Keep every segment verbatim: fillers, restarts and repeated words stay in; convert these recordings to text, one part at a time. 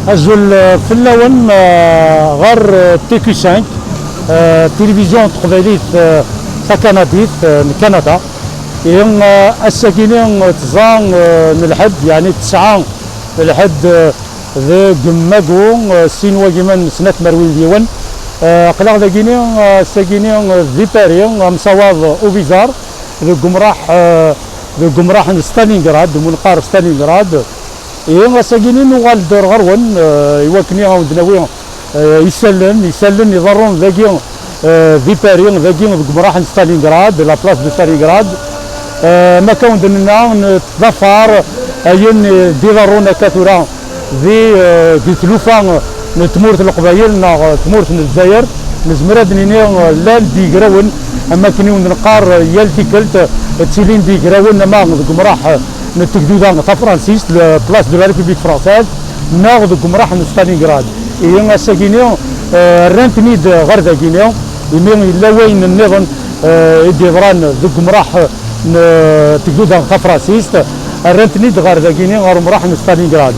Azul, eh, fell-awen, eh, ɣer, eh, T Q cinq, eh, tilivizyu n teqbaylit, eh, takanadit, eh, n Kanada. Ihi, eh, ass-agini, eh, tẓa, eh, n lḥedd, yeɛni tesɛa n lḥedd, eh, deg Magu, eh, sin wagimen snat merwin d yiwen. Eh, aql-aɣ dagini, eh, ass-agini, eh, di Paris, amsawaḍ Ubizar, deg umraḥ, eh, deg umraḥ n Stalingrad, deg umenqar Stalingrad. Ihi, ass-agini nuɣal-d ar ɣer-wen, eh, i wakken ad wen-d-nawi, eh, isallen, isallen iḍerrun dagi, eh, di Paris, dagi deg umraḥ n Stalingrad, la place de Stalingrad. Eh, ma akka wen-d-nenna, nettḍafar ayen, eh, d-iḍerrun akka tura di, eh, di tlufa n tmurt n Leqbayel neɣ tmurt n Lezzayer. Nezmer ad nini, eh, llan-d yigrawen, am wakken i wen-d-neqqar, eh, yal tikkelt, eh, ttilin-d yigrawen ama deg umraḥ, eh, n tegduda tafransist, le Place de la République française, neɣ deg umraḥ n Stalingrad. Ihi ass-agini, eh, rran-ten-id ɣer dagini, imi yella wayen nniḍen, eh, i d-yeḍran deg umraḥ n tegduda tafransist, rran-ten-id ɣer dagini, ɣer umraḥ n Stalingrad.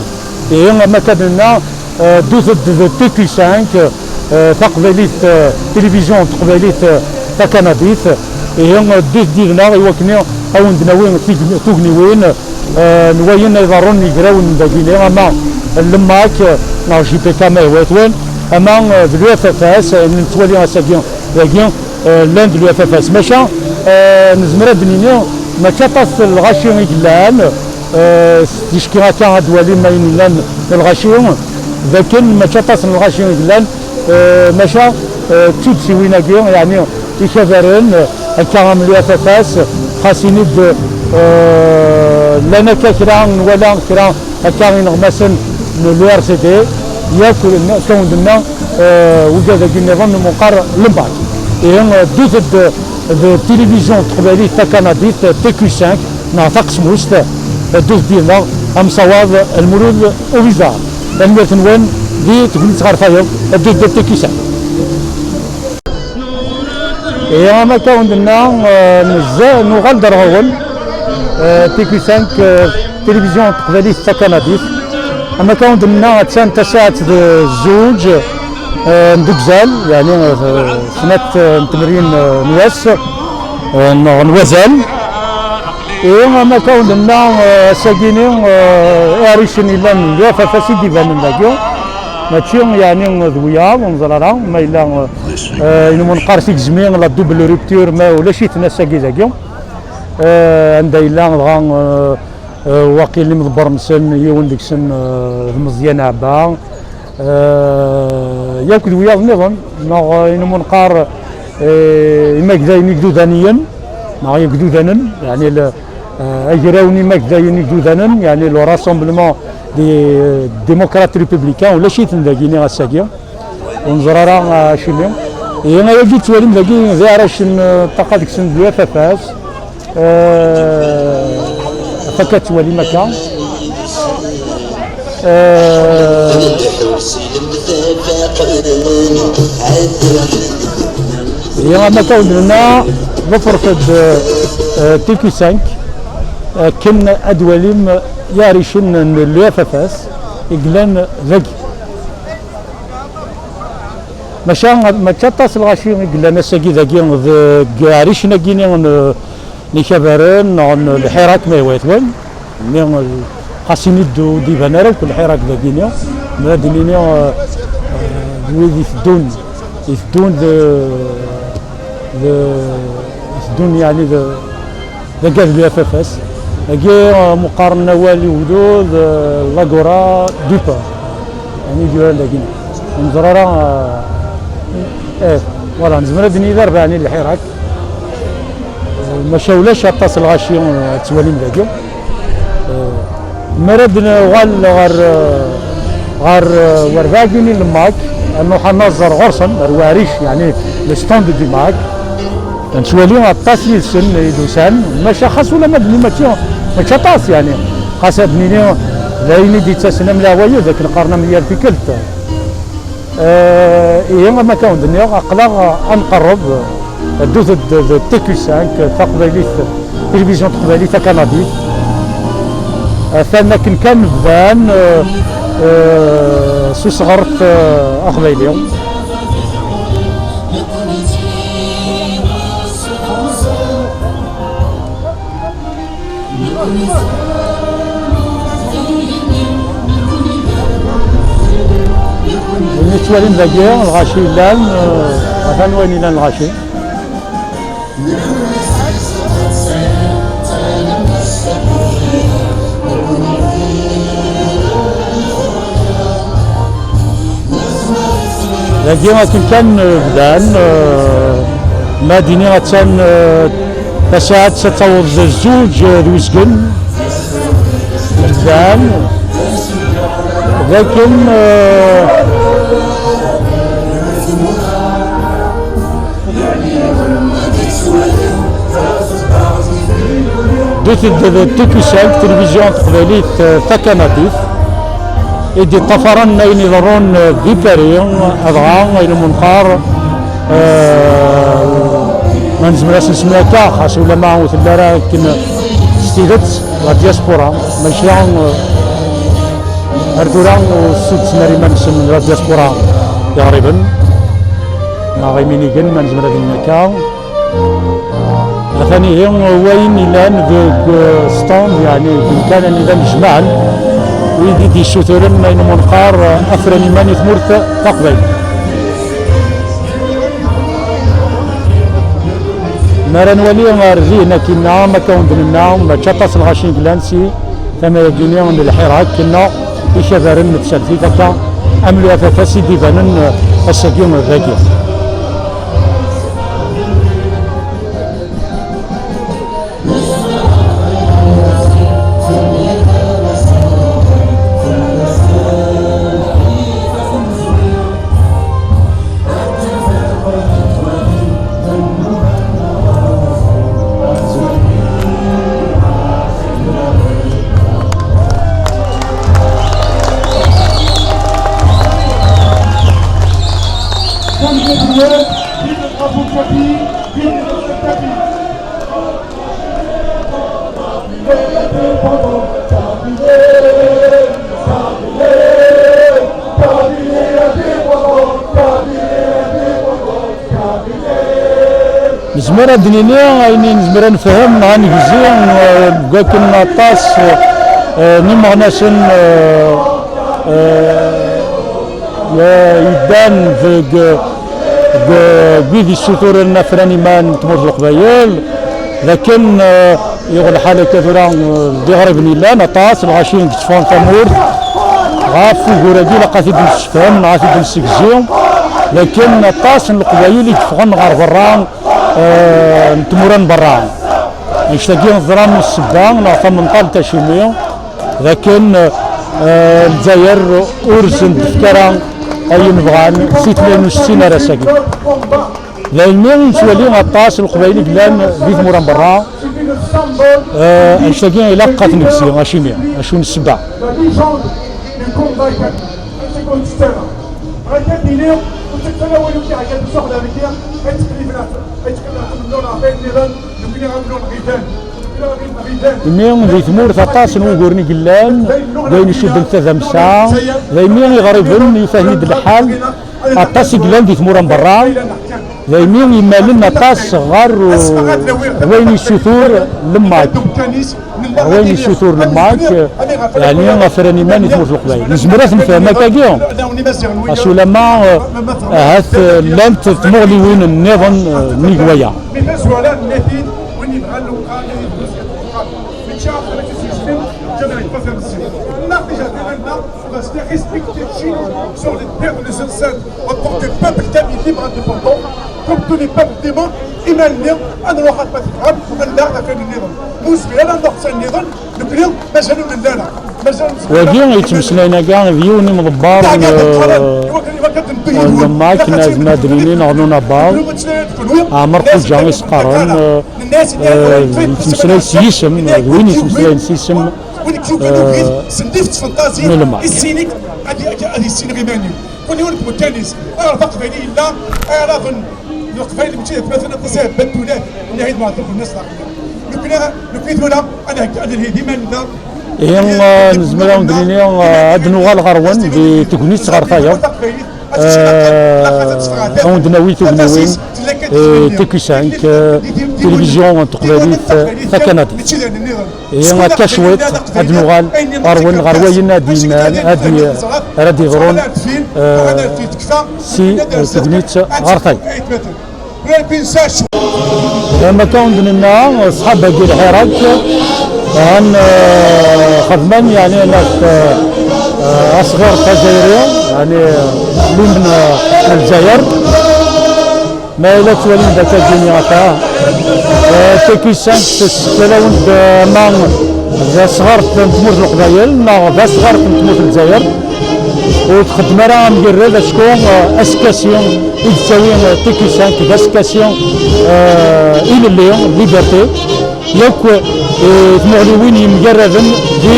Ihi, am akka d-nenna, eh, ddut-d d T Q cinq, eh, taqbaylit, eh, tilivizyu n teqbaylit, eh, takanadit. Ihi, ddut-d yid-neɣ i wakken ad wen-d-nawi tig-, tugniwin, eh, n wayen ay iḍerrun igrawen n dagini, ama Lemmak, eh, neɣ J P K ma yehwa-twen, ama, eh, d l'U F F S, eh, nettwali ass-agi dagi, eh, llan-d l'U F F S. Maca, eh, nezmer ad d-nini, mačči aṭas n lɣaci i yellan, eh, s ticki akka ad d-twalim ayen yellan n lɣaci, d akken mačči aṭas n lɣaci i yellan, eh, maca, eh, d tuddsiwin-agi, yeɛni ikabaren, eh, akka am l'U F F S, xas ini-d, eh, llan akka kra, nwala kra akka ineɣmasen n l'U R C D, yakk akka wen-d-nna, eh, wigad-agi nniḍen n umenqar Lemmak. Ihi, eh, ddut-d d tilivizyu n teqbaylit takanadit T Q cinq neɣ taqesmust, ddut-d yid-neɣ amsawaḍ Lmulud Ubizar. Tanemmirt-nwen di tegnit ɣer tayeḍ, ddut-d d T Q cinq. Ihi, am akka wen-d-nna, eh, nezza-, nuɣal-d ar ɣur-wen, eh, T Q cinq, eh, tilivizyu n teqbaylit takanadit. Am akka wen-d-nna, attan tasaɛet d zzuǧ, eh, n dugzal, yeɛni, eh, snat, eh, n tmeryin, eh, n wass, eh, neɣ n wazal. Ihi, am akka wen-d-nna, eh, ass-agini, eh, iɛricen yellan d F F S i d-ibanen dagi. Mačči, yeɛni, d wiyaḍ, ur neẓri ara ma yella, eh, ayen umi neqqar tigezmi, la double rupture, ma ulac-iten ass-agi dagi. Eh, anda yella dɣa, eh, eh, waqil imḍebber-nsen, yiwen deg-sen, eh, d Meẓyan Ɛebba, eh, yakk d wiyaḍ nniḍen, neɣ, eh, ayen umi neqqar, eh, imagdayen igdudaniyen, neɣ igdudanen, yeɛni le-, eh, agraw n imagdayen igdudanen, yeɛni le Rassemblement des Démocrates Républicains, ulac-iten dagini ass-agi. Ur neẓri ara, ah, acimi. Ihi, ayagi tettwalim dagi d iɛracen, eh, ṭṭaqa deg-sen d F F S. Eh, ɣef akka tettwalim akka. Eh, ihi, am akka wen-d-nenna, ḍefret-d, eh, T Q cinq, akken ad twalim iɛricen n le F F S i yellan dagi. Maca, mačči aṭas lɣaci i yellan ass-agi dagi deg iɛricen-agi-ni n, n Ikabaren neɣ n Lḥirak, ma yehwa-wen. Mi, xas ini-d ur d-iban ara akk Lḥirak dagi-ni. Ma ad d-nini, eh, eh, d wid iteddun, iteddun d, d, iteddun, yeɛni d, d agad n F F S. Dagi, eh, meqqaren awal i ugdud, eh, l'agora du peuple. Yeɛni d yuran dagi. Ur neẓri ara, eh, eh, voilà, nezmer ad d-nini d arbaɛni n Lḥirak. Eh, maca ulac aṭas n lɣaci, eh, ad twalim dagi. Eh, mi ara d-nuɣal ɣer, eh, ɣer, eh, werbaɛgini n Lemmak, ad nruḥ ad naẓer ɣur-sen, ar uɛric, yeɛni le stand du Mac. Nettwali aṭas yid-sen i d-usan, maca xas ula ma d-nni mačči, mačči aṭas, yeɛni, xas ad d-nini d ayen i d-yettasen am leɛwayed, akken qqaren am yal tikkelt. Eh, ihi, am akka wen-d-nniɣ, aql-aɣ ad nqerreb, ddut-d d T Q cinq, taqbaylit, tilivizyu taqbaylit takanadit. Atan akken kan bdan, eh, Eh, s usɣart, eh, aqbayli. Win yettwalin dagi, lɣaci yellan, eh, atan wayen yellan lɣaci. Dagi akken kan, eh, bdan, eh, ma d-ini attan, eh, tasaɛet ad taweḍ zuǧ, eh, d uzgen. Bdan. Dakken, eh, Dut d T Q cinq, tilivizyu taqbaylit, eh, takanadit, i d-iṭṭafaren ayen iḍerrun, eh, di Paris, adɣa ayen umi neqqar, eh, ma nezmer ad s-nsemmi akka, xas ulama ur telli ara akken s tidet la diaspora, maca, eh, ar tura ur s-id-ttnal iman-nsen la diaspora iɣriben, neɣ iminigen, ma nezmer ad nini akka. Atan ihi wayen ilan deg, eh, stand, yeɛni deg umkan anida nejmaɛen wid i d-yessuturen ayen umi neqqar, eh, afran iman i tmurt taqbaylit. Mi ara nwali ar din akkinna, am akka wen-d-nenna, mačči aṭas n lɣaci i yellan si tama-agi-nni n lḥirak, akkinna ikabaren n tsertit akka am lwafatas i d-ibanen, eh, ass-agi dagi. Nezmer ad d-nini ayen i nezmer ad nefhem neɣ ad negzi, eh, deg wakken aṭas, eh, n imeɣnasen, eh, eh, eh, yeddan deg, deg, deg wid yessuturen afran iman n tmurt n Leqbayel, d akken, eh, yuɣ lḥal akka tura, eh, d iɣriben yellan aṭas, lɣaci i yetteffɣen tamurt, ɣef wugur-agi ilaq ad t-id-nessefhem neɣ ad t-id-nessegzi, d akken aṭas n Leqbayel i yeffɣen ɣer berra, eh, n tmura n berra. Annect-agi ẓran ssebba neɣ tamenṭalt acimi d akken, eh, Lezzayer ur sen-d-tefka ara ayen bɣan si tlatin u settin ar ass-agi. D ayen mi nettwali aṭas n Leqbayel i yellan di tmura n berra, eh, annect-agi ilaq ad t-negzi, acimi, acu n ssebba. Ɣef ad d-iniɣ, ur ttett ara awal ur d-iɛegga d usuɣ d ariki, ay teqlib, ay teqlib ɣef amennuɣ ɣef ayen nniḍen, nekkni amennuɣ ɣidan, nekkni ɣidan. Imi di tmurt aṭas n wuguren i yellan, d ayen icudden tadamsa, d aymi iɣriben yufa-ten-id lḥal, aṭas i yellan di tmura n berra, d aymi imalen aṭas ɣer, uh, wayen yessutur lemmak. Ɣer wayen yessutur lemmak, yeɛni afran iman i tmurt n Leqbayel. Nezmer ad t-nefhem akkagi? Ɣas ulamma, uh, ahat, uh, llant tmuɣliwin nniḍen, uh, nnig waya. Mi tazwara n latin, win yebɣan lewqam, mačči ɣef lewqam, ǧǧan-ak ṭṭaf am zzin. Nniɣ déjà, dès maintenant, on va se faire respecter chez nous, sur les terres de nos ancêtres, en tant que peuple kabyle libre indépendant, comme tous les peuples du monde, iman-nni, ad nruḥ ad nfat lḥerb, ad nlaɣ afran nniḍen. Ur nezmir ara ad nruḥ s ayen nniḍen, nekkni, mazal ur nelli ara. Mazal ur nezmir ara. Wagi yettmeslayen akka d yiwen imḍebber n, eh, n Lmak, n Azmad Nini neɣ n Unabaḍ, Ɛmer Xuǧa i s-qqaren, eh, eh, yettmeslay s yisem, d win yettmeslayen s yisem, eh, n Lmak. Ad, ad, ad issineɣ iman-iw. Kul yiwen deg umkan-is. Aɛrab aqbayli yella, aɛrab n Leqbayel mačči d atmaten aṭas i ɛebban tulad, nniɣ-d Mɛeṭṭuf Nnaṣer. Nekkni, nekkni tura ad neg-, ad nelhi d iman-nneɣ, Ihi, eh, nezmer ad wen-d-nini, eh, ad nuɣal ɣer-wen di tegnit ɣer tayeḍ. Eh, ad wen-d-nawi tugniwin, eh, T Q cinq, eh, tilivizyu n teqbaylit, eh, takanadit. Ihi, akka cwiṭ ad nuɣal ɣer-wen, ɣer wayen ad d-yennan, ad d-, ara d-yeḍrun, eh, si, eh, tegnit ɣer tayeḍ. Am akka wen-d-nenna, ṣṣḥab-agi lḥirak, han, eh, xedmen, yeɛni, nas, eh, eh, asɣir tazzayri, yeɛni, l'hymne, eh, n Lezzayer. Ma yella ttwalin d akka-agi-ni akka, eh, T Q cinq tessektal-awen-d, eh, ama d asɣart n tmurt n Leqbayel neɣ d asɣart n tmurt n Lezzayer. Ur txeddem ara amgerrad acku, eh, askasi i d-tettawi, eh, T Q cinq d askasi, eh, ilelli, liberté, yakk, eh, tmuɣliwin yemgarraden di,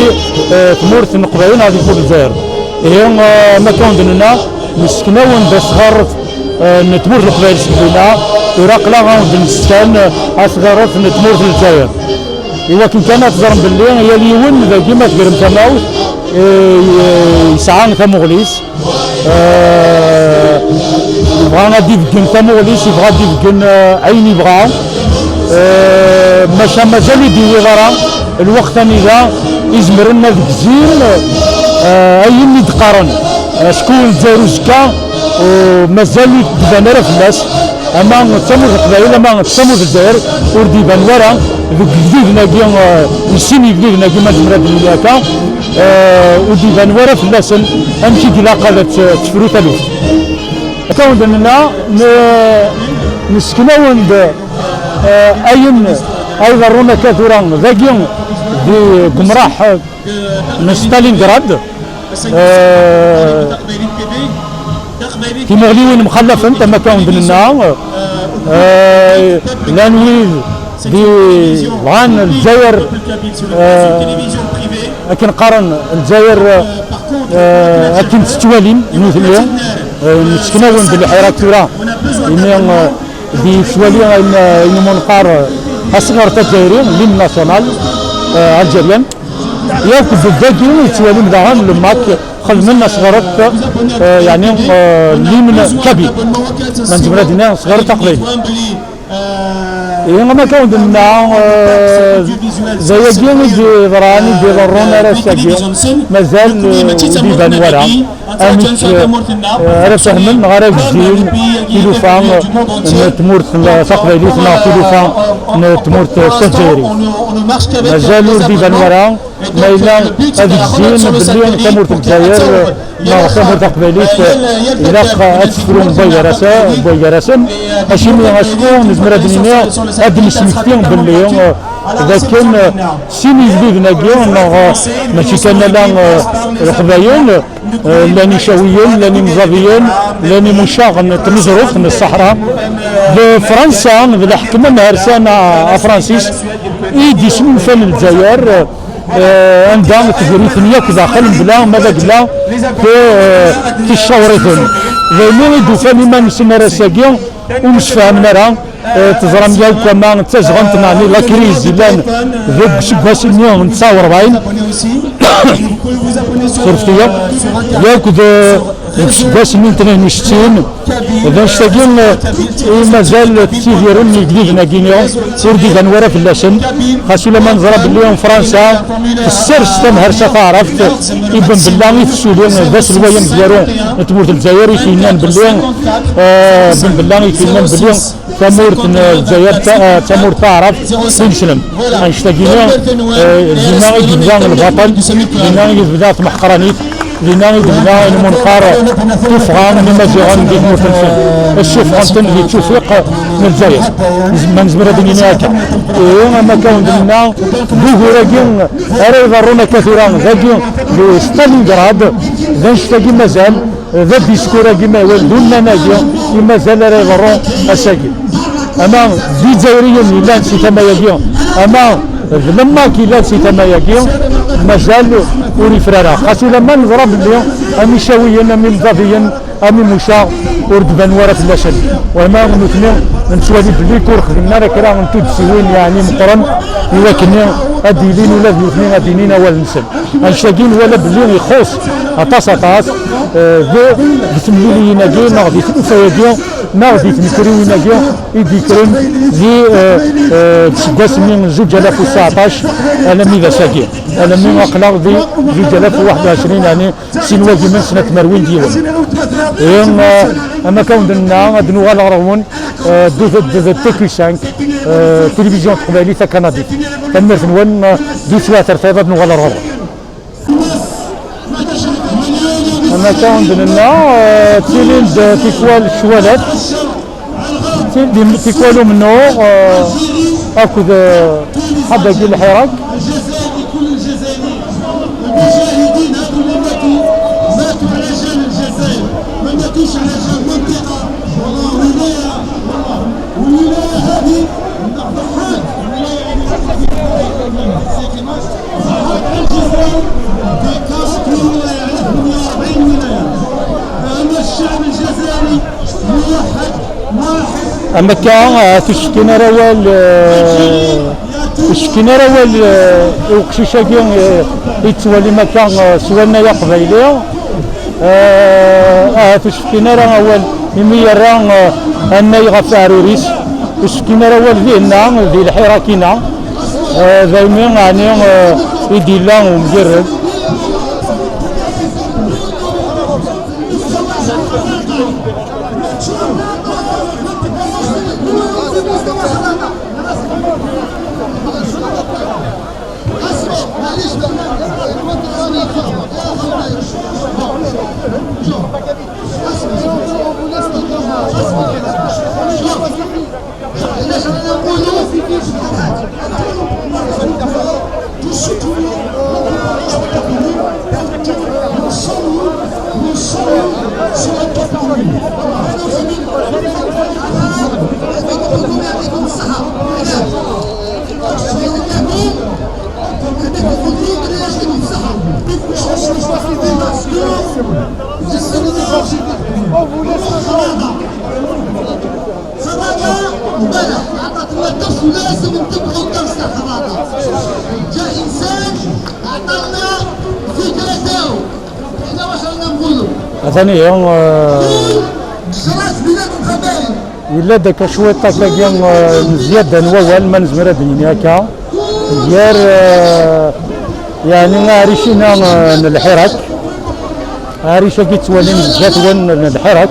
eh, tmurt n Leqbayel neɣ di tmurt n Lezzayer. Ihi, eh, ma akka wen-d-nenna, nesken-awen-d asɣar, eh, n tmurt n Leqbayel seg dinna, ur aql-aɣ ad wen-d-nesken, eh, asɣaret n tmurt n Lezzayer. Iwakken kan ad teẓrem belli yal yiwen dagi ma tegrem tamawt, eh, yesɛa tamuɣli-s. Eh, yebɣa ad d-ibeggen tamuɣli-s, yebɣa ad d-ibeggen, eh, ayen yebɣa. Eh, maca mazal ur d-iwwiḍ ara lweqt anida izemren ad gzin, eh, ayen i d-qqaren. Acku Lezzayer uzekka, eh, mazal ur d-tban ara fell-as. Ama d tamurt n Leqbayel, ama d tamurt n Lezzayer, ur d-iban wara deg yegduden-agi, eh, n sin yegduden-agi, ma nezmer ad d-nini akka, eh, ur d-iban wara fell-asen amek i ilaq ad tt-, tefru taluft. Akka wen-d-nenna, n-, nesken-awen-d, eh, ayen ay iḍerrun akka tura dagi di umraḥ, eh, n Stalingrad. Eh, timuɣliwin mxallafent, am akka wen-d-nenna. Eh, llan wid di, bɣan Lezzayer, eh, akken qqaren Lezzayer, eh, akken tettwalim nutni. Eh, nesken-awen-d lḥirak tura, imi, eh, di yettwali ayen, eh, ayen umi neqqar, eh, asɣar tazzayri, l'hymne national, eh, algérien. Yakk d dagi i yettwalim daɣen le MAK xedmen asɣaret, eh, yeɛni, eh, l'hymne kabyle. Ma nezmer ad d-nini asɣaret aqbayli. Ihi, am akka wen-d-nenna, eh, d ayagi i d-yeḍran, i d-iḍerrun ar ass-agi. Mazal, eh, ur d-iban wara amek, eh, ara fehmen neɣ ara gzin tilufa n tmurt taqbaylit neɣ tilufa n tmurt tazzayrit. Mazal ur d-iban wara ma yella ad gzin belli tamurt n Lezzayer neɣ tamurt taqbaylit ilaq ad tefru mebwa gar-as-, mebwa gar-asen. Acimi? Acku nezmer ad d-nini, ad d-nesmekti belli, eh, d akken, eh, sin yegduden-agi, neɣ, eh, mačči kan ala, eh, Leqbayel, eh, llan Icawiyen, llan Imẓabiyen, llan Imucaɣ n tneẓruft n Ṣṣeḥra. D Fransa, d leḥkem amhersan a-, afransis i d-isnulfan Lezzayer, eh, anda tegri-ten yakk daxel, mebla ma d agella ti-, eh, ticcawṛiten. D ayen i d-ufan iman-nsen ar ass-agi, ur msefhamen ara. Eh, teẓram yakk ama d tazɣent neɣ la crise yellan deg useggas-nni n tesɛa u rebɛin, surfet-iyi, yakk d, deg useggas-nni n tnin u settin, d annect-agi, eh, i mazal ttidiren yegdiden-agi-nni, ur d-iban wara fell-asen. Xas ulamma neẓra belli Fransa tessers tamhersa taɛrabt i Ben Bella i tessuli d aselway amezwaru n tmurt n Lezzayer, i t-yennan belli, eh, Ben Bella i t-yennan belli tamurt n Lezzayer d ta-, eh, d tamurt taɛrabt tineslemt. Annect-agi-nni, eh, dinna i d-yebda lbaṭel, dinna i d-tebda tmeḥqranit, dinna i d-tebda lmunqar, tuffɣa n Imaziɣen di tmurt-nsen. Ssufɣen-ten di ttufiq n Lezzayer. Nez-, ma nezmer ad d-nini akka. Ihi, am akka wen-d-nenna, d ugur-agi ara iḍerrun akka tura, dagi di Stalingrad, d annect-agi mazal, d adiskur-agi, ma iwal d unnan-agi i mazal ara iḍerru ass-agi. Ama d Izzayriyen yellan si tama-agi, ama d le MAK yellan si tama-agi, mazal ur ifri ara. Xas ulamma neẓra belli am Icawiyen, am Imẓabiyen, am Imucaɣ ur d-ban wara fell-asen. Wama nutni nettwali belli ur xedmen ara kra n tuddsiwin, yeɛni meqqren, i wakken Ad d-ilin ula d nutni ad d-inin awal-nsen. Annect-agi nwala belli ixuṣ aṭas, aṭas, eh, di, di temliliyin-agi, neɣ di tlufa-agi, neɣ di tnekriwin-agi i d-yekkren di, eh, eh, seg wasmi zuǧ alaf u tseɛṭac alammi d ass-agi, alammi aql-aɣ di zuǧ alaf u waḥed u ɛecrin, yeɛni sin wagim n snat tmerwin d yiwen. Ihi, eh, am akka wen-d-nenna, ad d-nuɣal ɣer ɣur-wen, eh, d, d, d T Q cinq, eh, tilivizyu n teqbaylit takanadit. Tanemmirt-nwen, eh, di teswiɛt ar tayeḍ ad d-nuɣal ɣer ɣur-wen. Am akka wen-d-nenna, eh, ttilin-d tikwal ccwalat. Ttilin-d tikwal umennuɣ, eh, akked, eh, ḥedd-agi lḥirak. المجاهدين هذو اللي ماتوا، ماتوا على جال الجزائر، ما ماتوش على جال منطقة ولا ولاية. والله، والولاية هذه ضحات، الولاية هذه ضحات. ضحات على الجزائر بكرة والله يعرفهم يا أربعين ولاية. فأما الشعب الجزائري موحد، واحد. Am akka, eh, ur s-fkin ara awal, eh, ur s-fkin ara awal, eh, i uqcic-agi, eh, i tettwalim akka, eh, s wannay aqbayli. Eh, ahat ur s-fkin ara awal imi yerra, eh, annay ɣef uɛrur-is. Ur s-fkin ara awal dihinna, di lḥirak-inna. Eh, daymi, ɛni, eh, i d-yella umgired. خباطة مبالغ، عطاتنا الدرس ولازم نتبعوا الدرس تاع خباطة. جا إنسان عطانا فكرة تاعو. حنا واش رانا نقولوا؟ Atan ihi, eh, شراس بلاد القبائل. Yella-d akka cwiṭ akkagi, eh, n zzyada n wawal, ma nezmer ad d-nini akka, gar, eh, yeɛni aɛric-inna, eh, n lḥirak, aɛric-agi ttwalin zdat-wen n lḥirak,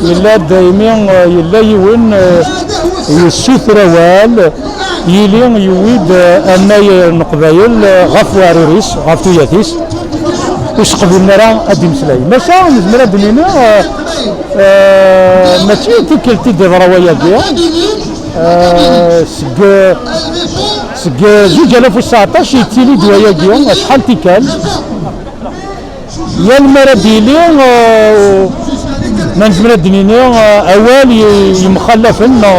yella-d imi, eh, yella yiwen, eh, yessuter awal, yili yewwi-d, eh, annay n Leqbayel, eh, ɣef uɛrur-is, ɣef tuyat-is, ur s-qbilen ara ad d-imeslay. Maca nezmer ad d-nini, eh, eh, mačči d tikkelt i d-yeḍra wayagi. Eh, seg, seg zuǧ alaf u tseɛṭac yettili-d wayagi, acḥal tikkal. Yal mi ara d-yili, eh, ma nezmer ad d-nini, eh, awal y-, yemxallafen, neɣ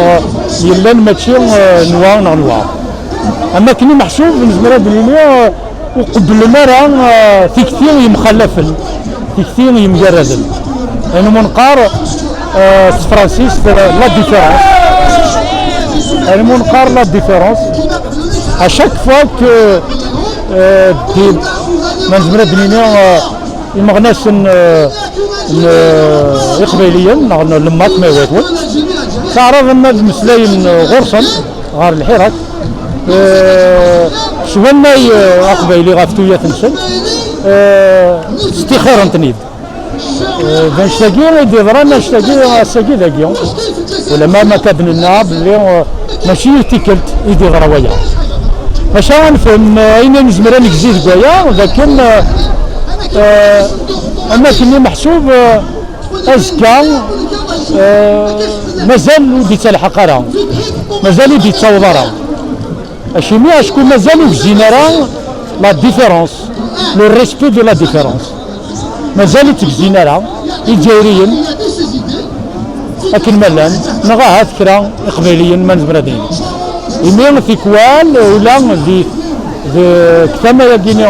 yellan mačči, eh, n wa neɣ n wa. Am akken i meḥsub, nezmer ad d-nini, eh, ur qebblen ara, eh, tikti yemxallafen, tikti yemgarraden. Ayen umi neqqar, eh, s tefransist, eh, la différence. Ayen umi neqqar la différence. À chaque fois que, eh, di, ma nezmer ad d-nini, eh, imeɣnasen, eh, n, eh, iqbayliyen, neɣ n lemmat, ma yewwa-wen, ttaɛraḍen ad mmeslayen, eh, ɣur-sen, ɣer lḥirak, eh, s wannay, eh, aqbayli ɣef tuyat-nsen, eh, stixirent-ten-id. Eh, d annect-agi i d-yeḍran, annect-agi, ass-agi dagi. Ulamma ma akka d-nenna belli, eh, mačči yiwet tikkelt i d-yeḍra waya. Maca ad nefhem, eh, ayen i nezmer ad negzi deg waya, d akken, eh, eh, am akken i meḥsub, eh, azekka, eh, mazal ur d-ittelḥaq ara, mazal ur d-ittaweḍ ara. Acimi? Acku mazal ur gzin ara la différence, le respect de la différence. Mazal ur tt-gzin ara Izzayriyen akken ma llan, neɣ ahat kra Iqbayliyen, ma nezmer ad nini. Imi tikwal, ula di, deg tama-agi-nni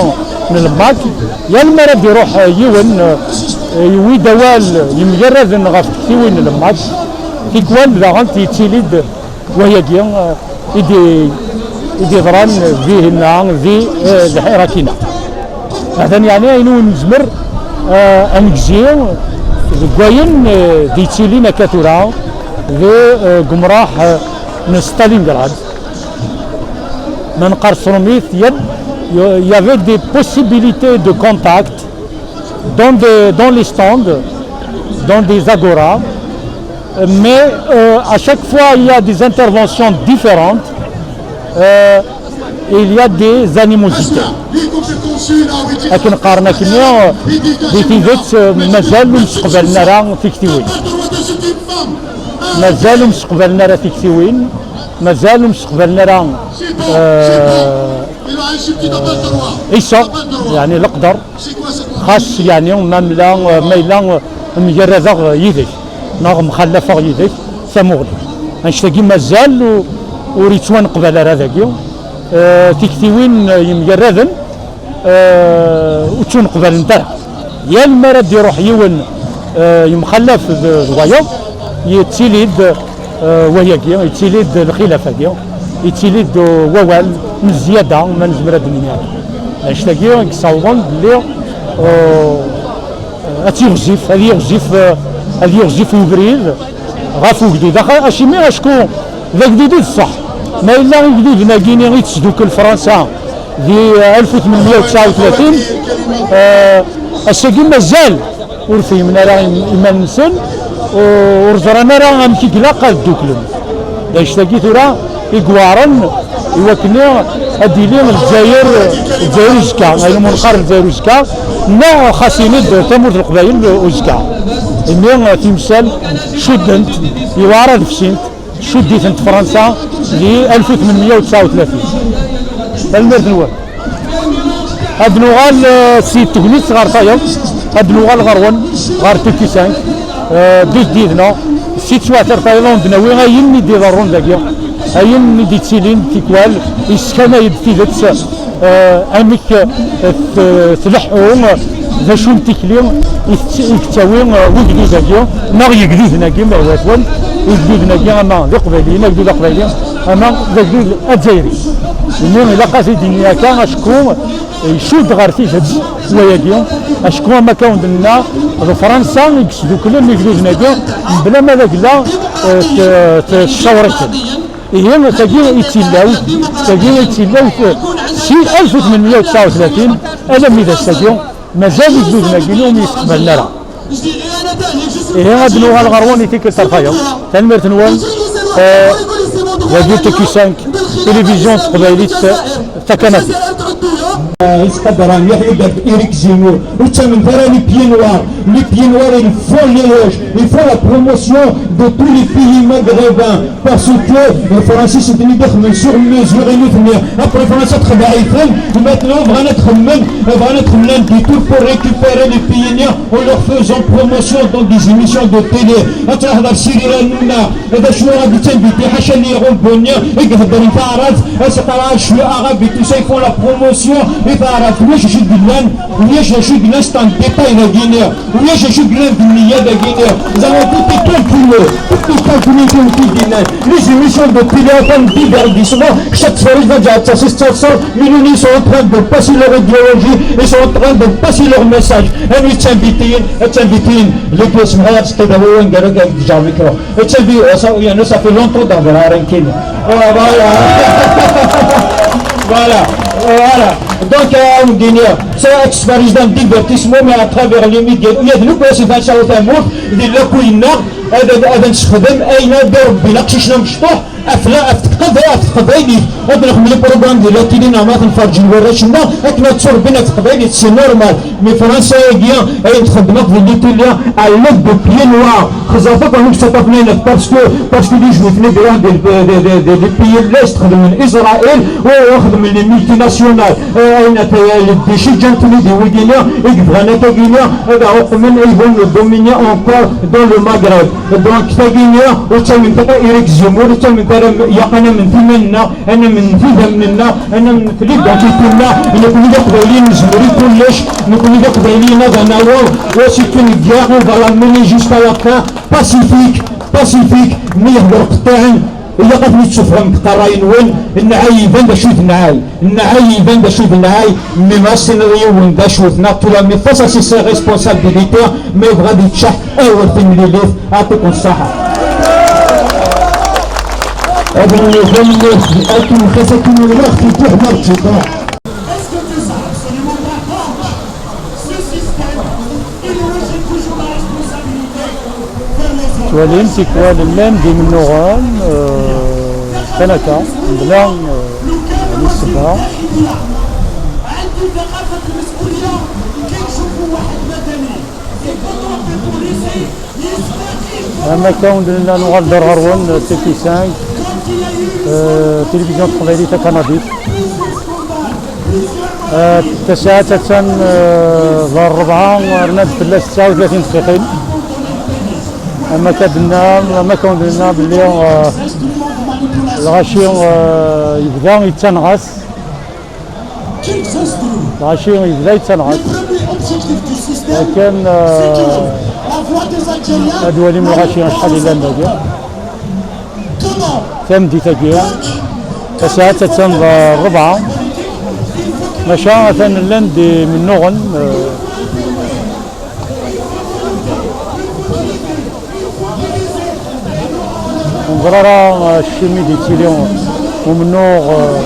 n Lemmak, yal mi ara d-iruḥ yiwen, eh, yewwi-d awal yemgarraden ɣef tektiwin n Lemmak, tikwal daɣen yettili-d wayagi, eh, i d-, I d-yeḍran dihinna di eh, lḥirakina. Atan yeɛni ayen ur nezmer eh, ad negzi deg wayen eh, d-yettilin akka tura di eh, gumraḥ eh, n Stalingrad. Ma neqqar s trumit, il y a- il y avait des possibilités de contact dans, des, dans les stands, dans des agoras, mais euh, à chaque fois il y a des interventions différentes euh, et il y a des animosités. Akken qqaren akkenni, di tidet mazal ur mseqbalen ara tiktiwin. Mazal ur mseqbalen ara tiktiwin. Mazal ur mseqbalen ara euh, iseɣ, yeɛni leqder. Xas yeɛni ma mla ma yella mgaradeɣ yid-k neɣ mxallafeɣ yid-k tamuɣli, annect-agi mazal ur yettwaneqbal ara dagi. Tiktiwin yemgaraden ur ttuneqbalent ara. Yal mi ara d-iruḥ yiwen yemxallaf d wayeḍ, yettili-d wayagi, yettili-d lxilaf-agi, yettili-d wawal n zzyada, ma nezmer ad d-nini akka. Annect-agi i yessawḍen belli ad yiɣzif, ad yiɣzif, ad yiɣzif ubrid ɣef ugdud. Acimi? Acku d agdud i d ṣṣeḥ. Ma yella igduden-agi i tesdukel Fransa di alef u tmenmya u tesɛa u tlatin, ass-agi mazal ur fhimen ara iman-nsen, ur ẓran ara amek i ilaq ad dduklen. D annect-agi tura i iweɛren i wakken ad d-tili Lezzayer, Lezzayer uzekka, ayen umi neqqar Lezzayer uzekka, neɣ xas ini-d tamurt n Leqbayel uzekka. Imi timsal cuddent, yewɛer ad fsint, tcudd-itent Fransa di alef u tmenmya u tesɛa u tlatin. Tanemmirt-nwen. Ad nuɣal eh, si Tegnit ɣer tayeḍ, ad nuɣal ɣer wen, ɣer T Q cinq, eh, ddut yid-neɣ, si teswiɛt ar tayeḍ ad wen-d-nawi ayen i d-iḍerrun dagi, ayen i d-yettilin tikwal, yeskanay-d tidet, eh, amek eh, t- tleḥḥu, d acu n tikli i tett- i yettawi eh, wegdud-agi, neɣ yegduden-agi ma ihwa-twen, igduden-agi ama d iqbayliyen, agdud aqbayli, ama d agdud azzayri. Imi ilaq ad t-id-yini akka, acku icudd ɣer tidet wayagi, acku am akka wen-d-nenna d Fransa i yesduklen igduden-agi, mebla ma d agla eh, t- t- tcawṛ-iten. Ihi, tagi i d tillawt, tagi i d tillawt eh, si alef u tmenmya u tesɛa u tlatin alammi d ass-agi, mazal igduden-agi ur myeqbalen ara. Ihi ad nuɣal ɣer wen i tikkelt ar tayeḍ. Tanemmirt-nwen. Eh, dagi T Q cinq, télévision teqbaylit eh, takanadit. Yettqadar mliḥ Hubert Eric Zemmour, ur ttamen ara les pieds noirs. Les pieds noirs, ils font l'éloge, ils font la promotion de tous les pays maghrébins. Parce que les Français sont venus sur mesure et nous venir. Après France, très bien. Maintenant, on va être même, on va être même du tout pour récupérer les pays noirs en leur faisant promotion dans des émissions de télé. Attends, on va tirer la nouna. هذا شنو غادي تنبيتي؟ حاشا لي يغون بونيا يقهدر يتعرض. اش قرا شنو اغابي تو سيفون لا بروموسيون يتعرض. واش شي قلان؟ واش شي قلان؟ ستان ديتاي لا غينيا. وياش اشوف بلاد النية داكينيا. زعما كنت كالكولي، كنت كالكولي كيما كيدينا. Les émissions de télé, enfin, divertissement, chaque soir, ils vont dire ça, c'est ça, ça. Mais nous, ils sont en train de passer leur idéologie, ils sont en train de passer leur message. انا تنبيتين، تنبيتين. لو بيس معايا تستدعوا وين قالوا قال جا ميكرو. تنبي، يعني، ça fait longtemps d'avoir arrêté. Voilà. Voilà. Voilà. Donc, euh, on gagne. Ça, c'est par exemple divertissement, mais à travers les médias. Il y a de nous, c'est dans ça, au Tamour, il y a le Kouina, هذا نستخدم اين دور بنقش شنو مشطوح. افلا افتقد افتقد ايدي. هذا رقم لي بروغرام ديال لا تيلي نعمات نفرج الورش ما اكنا تصور بنا تقبايلي سي نورمال. Mais فرنسا هي اين تخدمت في ليتاليا. على دو بيي نوار خزافك وهم ستطفنين. Parce que parce que les juifs les grands des pays de l'est خدموا من اسرائيل. ويخدم les multinationales. اين تيالي دي شي جانتني دي ويدينا يقفغانا تاقينا. هذا هو من ايفون دومينيا اونكور دون لو مغرب. Donc تاقينا وتا من تاقا ايريك زيمور وتا من تاقا يقنا من ثماننا. انا من ثماننا. انا من ثليب دونتيتينا. نكون اذا قبايلين نزمري كلش. نكون اذا قبايلين هذا ناور. وسيتون كاع on va l'amener jusqu'à la fin. Pacifique. Pacifique. مي يهضر قطاعي. Ilaq ad ten-id-tessufɣem deg ṛṛay-nwen, nnɛay iban d acu i d nnɛay, nnɛay iban d acu i d nnɛay, mi ma as-tiniḍ i yiwen d acu-t, neɣ tura mi face à ses responsabilités, ma yebɣa ad yeččeḥ, awer timlilit, aɛṭikum ṣṣaḥa. Ad nniɣ tanemmirt akken xas akken ur ɣ-t-id-tuḥ ma rǧiṭ. Tettwalim tikwal llan d imennuɣen, eh, kan akka, mebla, eh, yeɛni ssebba. Am akka ur d-nella, nuɣal-d ar ɣer-wen, eh, T Q cinq, eh, tilivizyu taqbaylit takanadit. Eh, tasaɛet attan, eh, d ṛṛebɛa, rnant fell-as tesɛa u tlatin dqiqin. Am akka d-nna, am akka ur d-nella belli, eh, lɣaci, eh, yebda yettanɣas. Lɣaci yebda yettanɣas. Akken, eh, ad walim lɣaci acḥal i llan dagi. Tameddit-agi, tasaɛet attan d ṛṛebɛa, maca atan llan-d imennuɣen, eh, ur neẓri ara acimi d-yettili umennuɣ, eh,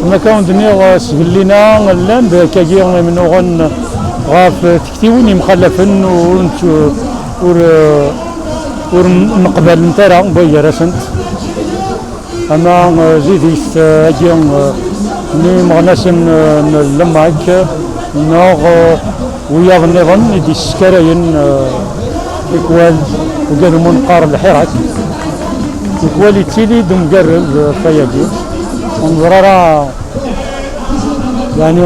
Am akka wen-d-nniɣ, eh, sgellin-a llan-d akkagi imennuɣen ɣef tektiwin yemxalafen ur nett-, ur, eh, ur n-, nqebalent ara wway gar-asent. Ama, eh, zidit, eh, agi, eh, n imeɣnasen, eh, n Lemak, neɣ, eh, wiyaḍ nniḍen i d-yesseskarayen, eh, tikwal ugad umunqar lḥirak, tikwal yettili-d umgarreb, eh, ɣef wayagi. Ur neẓri ara, yeɛni, eh,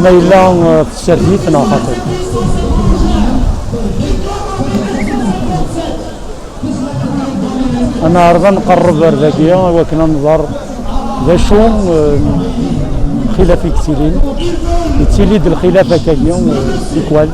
ma yella, eh, tsertit neɣ xaṭi. Ad neɛreḍ ad nqerreb ar dagi, i wakken ad nẓer d acu, eh, lxilaf i yettilin. Yettili-d lxilaf akkagi, eh, tikwal.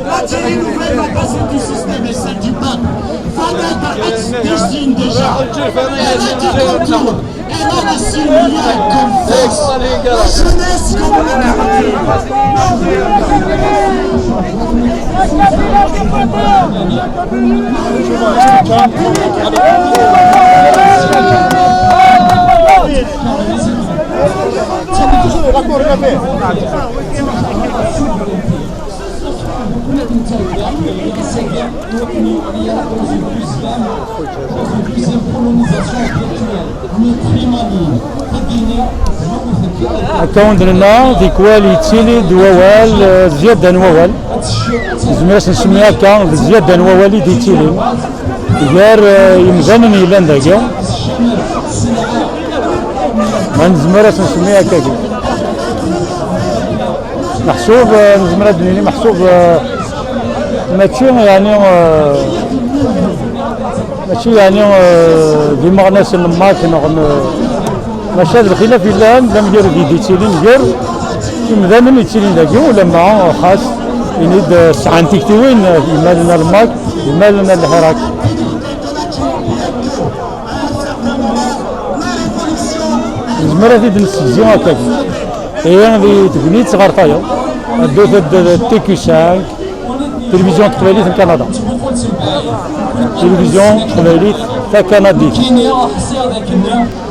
La télé nouvelle va passer du système et celle du peuple. Fallait être ex-désigne déjà. Elle a été contourne. Elle a laissé une lumière comme force. La jeunesse comme le quartier. Akka wen d-nenna, tikwal yettili-d wawal, eh, zzyada n wawal. Nezmer ad s-nsemmi akka, d zzyada n wawal i d-yettilin gar, eh, yimdanen yellan dagi. Ma nezmer ad s-nsemmi akkagi. Meḥsub, eh, nezmer ad d-nini meḥsub, eh, mačči, yeɛni, eh, mačči, yeɛni, eh, d imeɣnasen n Mak neɣ n, maca d lxilaf yellan d amgarad i d-yettilin gar imdanen yettilin dagi, ulamma xas ini-d, eh, sɛan tiktiwin, eh, imdanen n Mak, imdanen n Lḥirak. Nezmer ad t-id-nessegzi akkagi. Ihi di tegnit ɣer tayeḍ, ddut-d d T Q cinq, tilivizyu n teqbaylit n Kanada. Tilivizyu n teqbaylit takanadit.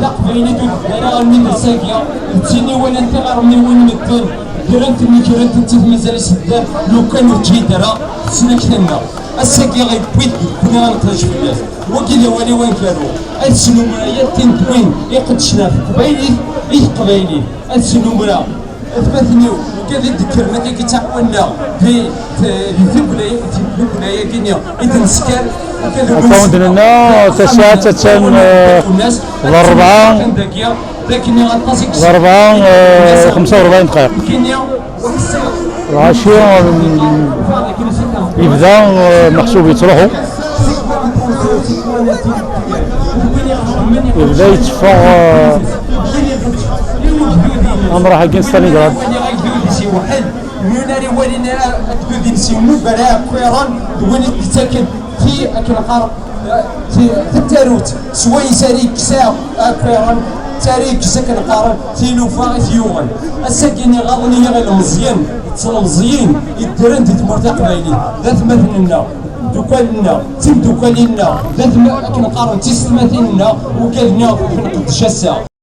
Taqbaylit ur tebda ara almi d ass-agi, d tin iwalan tiɣermiwin medden. Grant-nni, grant-nni mazal iseddar, lukan ur ǧǧint ara tesnakta-nneɣ. Ass-agi yewwi-d nekkni ad neqdec fell-as. Wagi d awal-iw aneggaru. Ad snumreɣ tinedwin iqeddcen ɣef teqbaylit i teqbaylit. Ad snumreɣ atmaten-iw, lukan i d-kkren akka i ttaɛawen-aɣ di, di tugna-agi-nni i d-nesker. Akka d Account-nneɣ, tasiɛet attan, eh, d rebɛa, d rebɛa, eh, xemsa u rebɛin dqayeq. Lɣaci, mm, yebda, eh, meḥsub yettruḥu. Yebda yetteffeɣ, eh, amraḥ-agi n Stalingrad. Win ara iwalin agdud-nnes yemmug ara akwiren d win i d-yettaken ti akken qqaren, eh, ti, tatarut, s wayes ara yekkes akwiren, ttara yekkes akken qqaren tilufa i t-yuɣen. Ass-agi-nni ɣaḍen-iyi ilmeẓyen d tlemẓiyin yeddren di tmurt taqbaylit, d atmaten-nneɣ, imeddukal-nneɣ, d timeddukal-nneɣ, d atma-, akken qqaren tisetmatin-nneɣ, ugad-nneɣ ad nqeddec ass-a.